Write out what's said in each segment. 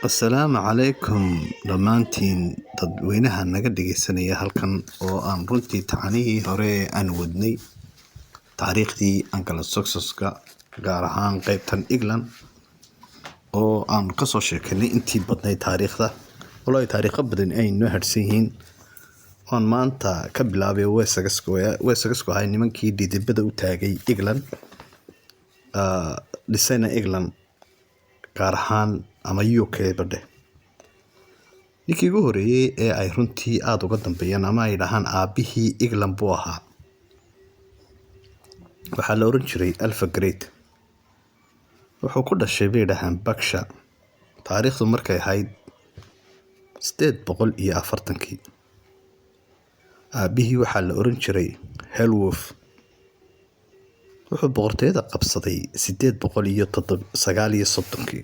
Assalaamu calaykum dhammaantiin dadweynaha naga dhegeysanaya halkan oo aan runtii tacanihii hore aan wadnay taariikhdii Anglo-Saxonka, gaar ahaan qeybtan England oo aan kasoo sheekanay intii badnayd taariikhda, walow taariikho badan ay noo harsan yihiin. Oon maanta ka bilaabay Wessex. Wessex ahay nimankii dhidibada u taagay England, dhisayna England gaar ahaan ama UK badhe. Ninkii ugu horeeyay ee ay runtii aada uga dambeeyaan ama ay dhahaan aabihii England buu ahaa waxaa la oran jiray Alfa Great. Wuxuu ku dhashay, bay dhahaan, Berkshire, taariikhdu markay ahayd 840-kii. Aabihii waxaa la oran jiray Helwolf. Wuxuu boqortooyada qabsaday 839-kii.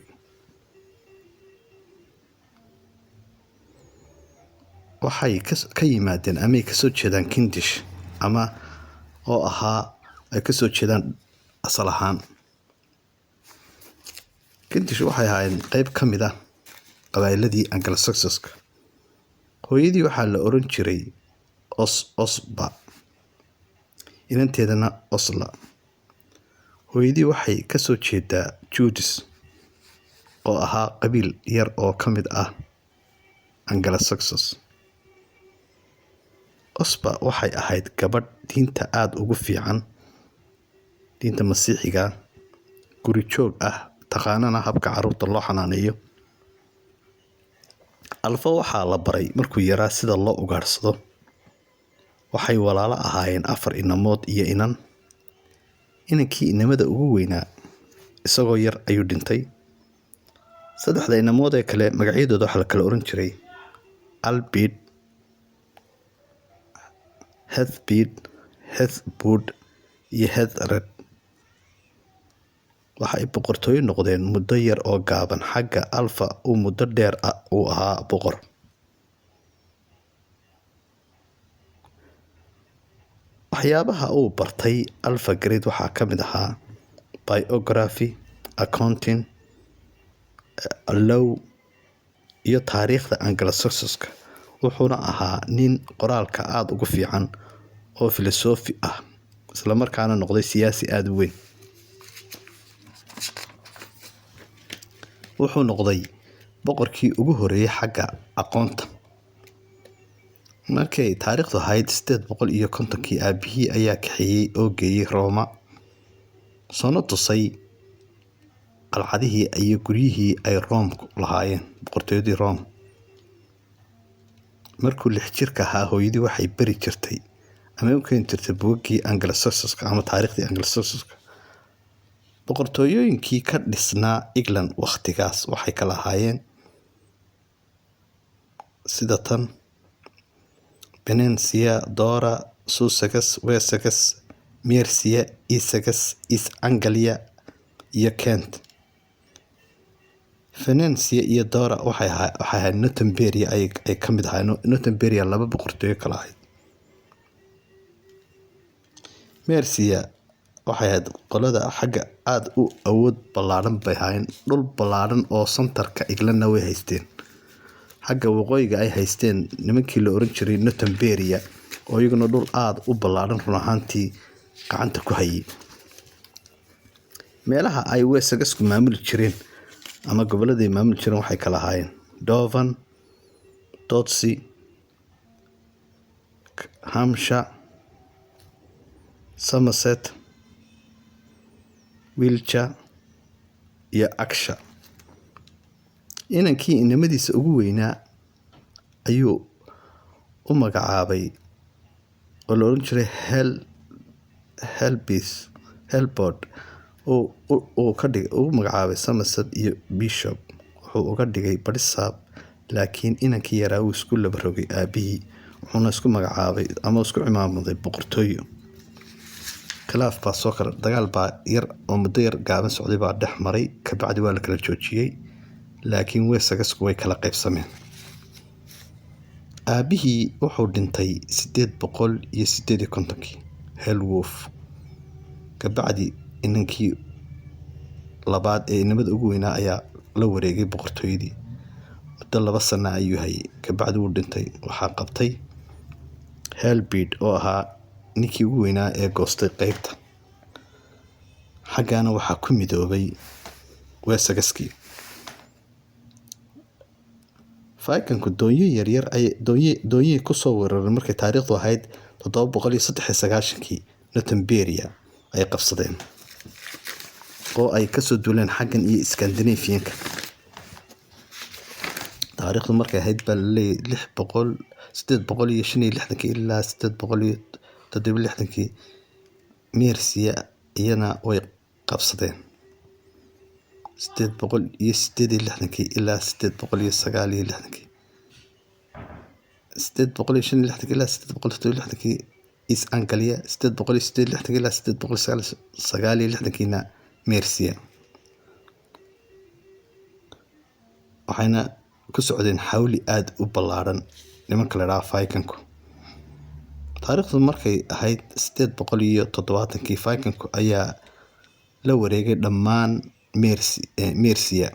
Waxay ka yimaadeen ama ay kasoo jeedaan Kindish ama oo ahaa ay kasoo jeedaan asal ahaan. Kindish waxay ahaayeen qeyb ka mid ah qabaa'iladii Anglo-Saxonka. Hooyadii waxaa la oran jiray Osba, inanteedana Osla. Hooyadii waxay kasoo jeedaa Judis oo ahaa qabiil yar oo ka mid ah Anglo-Saxons. Osba waxay ahayd gabadh diinta aada ugu fiican, diinta Masiixiga, guri joog ah, taqaanana habka caruurta loo xanaaneeyo. Alfa waxaa la baray markuu yaraa sida loo ugaadhsado. Waxay walaalo ahaayeen afar inamood iyo inan. Inankii inamada ugu weynaa isagoo yar ayuu dhintay. Saddexda inamood ee kale magacyadooda waxaa la kala oran jiray Albid, Hethbid, Hethbud iyo Hethred. Waxa ay boqortooyo noqdeen muddo yar oo gaaban, xagga Alfa uu muddo dheer uu ahaa boqor. Waxyaabaha uu bartay Alfa Great waxaa ka mid ahaa biography, accounting, law iyo taariikhda Anglo-Saxonka. Wuxuuna ahaa nin qoraalka aada ugu fiican oo filosofi ah, isla markaana noqday siyaasi aada u weyn. Wuxuu noqday boqorkii ugu horeeyay xagga aqoonta. Markay taariikhdu ahayd 850-kii, aabihii ayaa kaxeeyey oo geeyey Rooma, soona tusay qalcadihii iyo guryihii ay Room lahaayeen, boqortooyadii Room. Markuu 6 jirka ahaa, hooyadii waxay bari jirtay ama u keeni jirtay buuggii Anglo-Saxonka ama taariikhdii Anglo-Saxonka. Boqortooyooyinkii ka dhisnaa England wakhtigaas waxay kala ahaayeen sida tan: Venetia, Dora, Sussex, Wessex, Mercia, Essex, East Anglia iyo Kent. Venetia iyo Dora waxay ahayd Northumbria ay ka mid ahaayeen. Northumbria laba boqortooyo kala ahayd. Mercia waxay ahayd qolada xagga aada u awood ballaaran bay ahaayeen, dhul ballaaran oo santarka Englandna way haysteen. Xagga waqooyiga ay haysteen nimankii la oran jiray Northumbria oo iyaguna dhul aada u ballaaran run ahaantii gacanta ku hayay. Meelaha ay Wessexku maamuli jireen ama gobolladay maamuli jireen waxay kala ahaayeen Devon, Dorset, Hampshire, Somerset, Wiltshire iyo Aksha. Inankii inamadiisa ugu weynaa ayuu u magacaabay oo la oran jiray Helbis, Helbord, uu ka dhigay, ugu magacaabay Somerset iyo Bishop. Wuxuu uga dhigay barisaab, laakiin inankii yaraa wuu isku laba rogay aabihii, wuxuuna isku magacaabay ama isku cimaamaday boqortooyo. Khilaaf baa soo kala, dagaal baa yar oo muddo yar gaaban socday baa dhex maray, kabacdi waa la kala joojiyey, laakiin Wessexku way kala qaybsameen. Aabihii wuxuu dhintay 858-kii, Helwolf. Kabacdi inankii labaad ee inamada ugu weynaa ayaa la wareegay boqortooyadii. Muddo 2 sano ayuu hayay, kabacdi wuu dhintay. Waxaa qabtay Helbid oo ahaa ninkii ugu weynaa ee goostay qeybta. Xaggaana waxaa ku midoobay Wessexkii. Vikingku doonyo yaryar ay doonyihii kusoo weerareen markay taariikhdu ahayd 793-kii Northumbria ay qabsadeen oo ay kasoo duuleen xaggan iyo Scandinavianka. Taariikhdu markay ahayd baa laleeyahay 600, 865-kii ilaa 867-kii Mercia iyana way qabsadeen. 868-kii ilaa 869-kii, 865-kii ilaa 867-kii East Anglia, 868-kii ilaa 869-kiina Mercia. Waxayna ku socdeen xawli aada u ballaaran nimanka la idhaha Vikingku. Taariikhdu markay ahayd 870-kii Vikingku ayaa la wareegay dhammaan Mercia,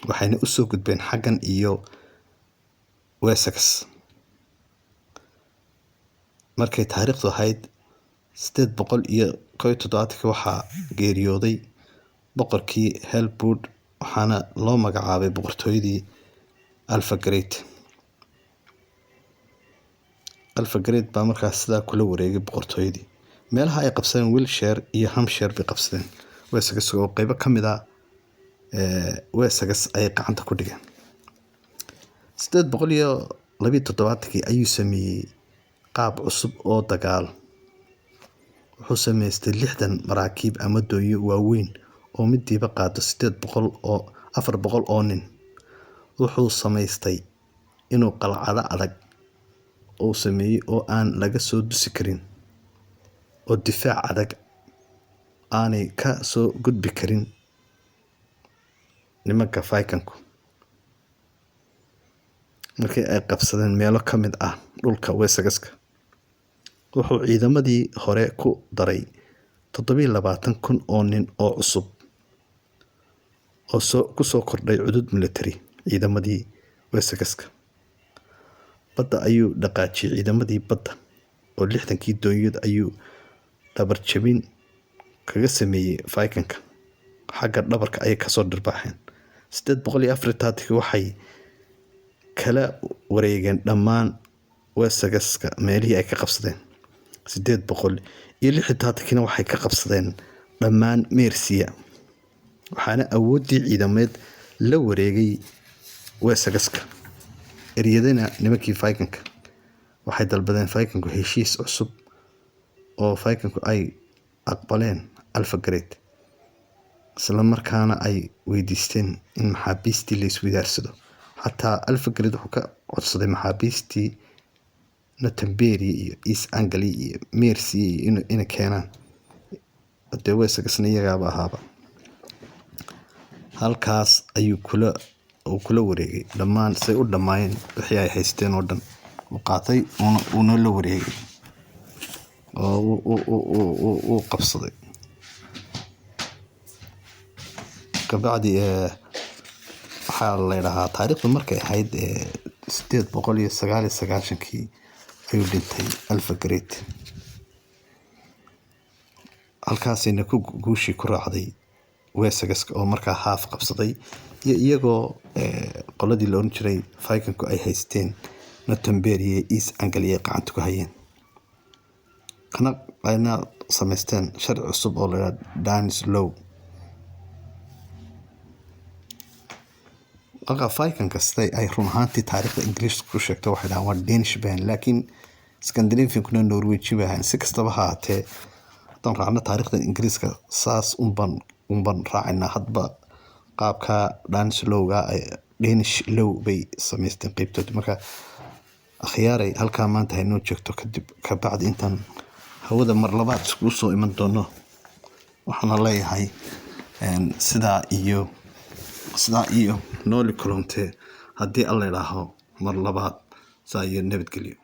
waxayna usoo gudbeen xaggan iyo Wessex. Markay taariikhdu ahayd 871-kii waxaa geeriyooday boqorkii Helbud, waxaana loo magacaabay boqortooyadii Alfred. Alfred baa markaas sidaa kula wareegay boqortooyadii. Meelaha ay qabsadeen Wiltshire iyo Hampshire bay qabsadeen. Wessex oo qeybo ka mid ah Wessex ayay gacanta ku dhigeen. 872-kii ayuu sameeyey qaab cusub oo dagaal. Wuxuu samaystay 60 maraakiib ama doonyo waaweyn oo midiiba qaado 800 oo 400 oo nin. Wuxuu samaystay inuu qalcado adag uu sameeyey oo aan laga soo dusi karin, oo difaac adag aanay ka soo gudbi karin nimanka Vikingku. Markii ay qabsadeen meelo ka mid ah dhulka Wessexka, wuxuu ciidamadii hore ku daray 27,000 oo nin oo cusub oo ku soo kordhay cudud military ciidamadii Wessexka. Badda ayuu dhaqaajiyay ciidamadii badda oo 60-kii doonyood ayuu dhabar jabin kaga sameeyey Vikingka. Xagga dhabarka ayay kasoo dhirbaaxeen. 834-kii waxay kala wareegeen dhammaan Wessexka meelihii ay ka qabsadeen. 836-kiina waxay ka qabsadeen dhammaan Mercia, waxaana awooddii ciidameed la wareegay Wessexka. Eryadana nimankii Vikingka. Waxay dalbadeen Vikingku heshiis cusub oo Vikingku ay aqbaleen Alfred, isla markaana ay weydiisteen in maxaabiistii la isweydaarsado. Xataa Alfred wuxuu ka codsaday maxaabiistii Northumbria iyo East Anglia iyo Mercia iyo inay keenaan. Dee Wessexna iyagaaba ahaaba. Halkaas ayuu kula wareegay dhammaan say u dhammaayeen wixii ay haysteen oo dhan uu qaatay, uuna la wareegay oo uu qabsaday. Kabacdi waxaa la yidhahaa taariikhdu markay ahayd 899-kii ayuu dhintay Alfred. Halkaasina ku guushii ku raacday Wessex oo markaa haaf qabsaday, iyo iyagoo qoladii la oran jiray Vikingku ay haysteen Northumbria iyo East Anglia ay gacanta ku hayeen. Kana ayna samaysteen sharci cusub oo la yidhaahdo Danelaw. Halka Vikingka siday ay run ahaantii taariikhda Ingiriiska ku sheegto waxay dhahaan waa Danish baan, laakiin Scandinavian-kuna Norwegian bay ahaayeen. Si kastaba ha ahaatee, haddaan raacno taariikhda Ingiriiska saas unban raacaynaa hadba qaabka Danelawga Danish law bay samaysteen qeybtooda. Marka akhyaaray, halkaa maanta haynoo joogto. Kadib kabacdi intaan hawada mar labaad iskugu soo iman doono, waxaana leeyahay sidaa iyo nooli kulantee haddii Alla idhaaho mar labaad, saa iyo nabadgelyo.